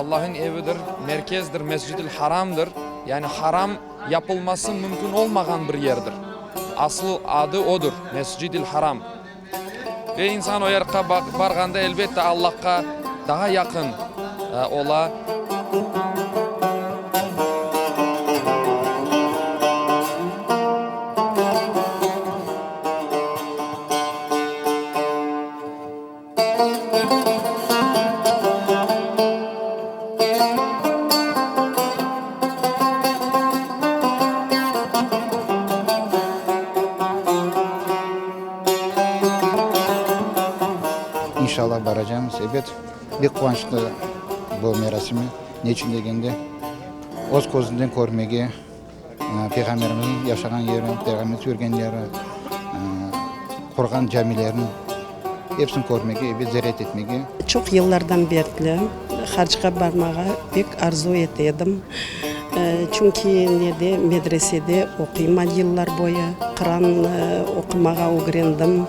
Allah'ın evidir, merkezdir, Mescid-il Haramdır, yani haram yapılması mümkün olmağan bir yerdir. Asıl adı odur, Mescid-il Haram. Ve insan o yerqa barğanda, elbette, Allahqa daa yaqın ola. İnşallah baracamız, ebet, bek quvançlı bu merasimi, ne içün degende, öz közünden körmege, Peyğamberimizniñ yaşağan yeri, Peyğamberimiz yürgen yeri, qurğan camilerini, episini körmege, ebet, ziyaret etmege. Çoq yıllardan berli hacğa barmağa pek arzu ete edim. Çünki nede, medresede oquyman yıllar boyu, Quran oqumağa ögrendim.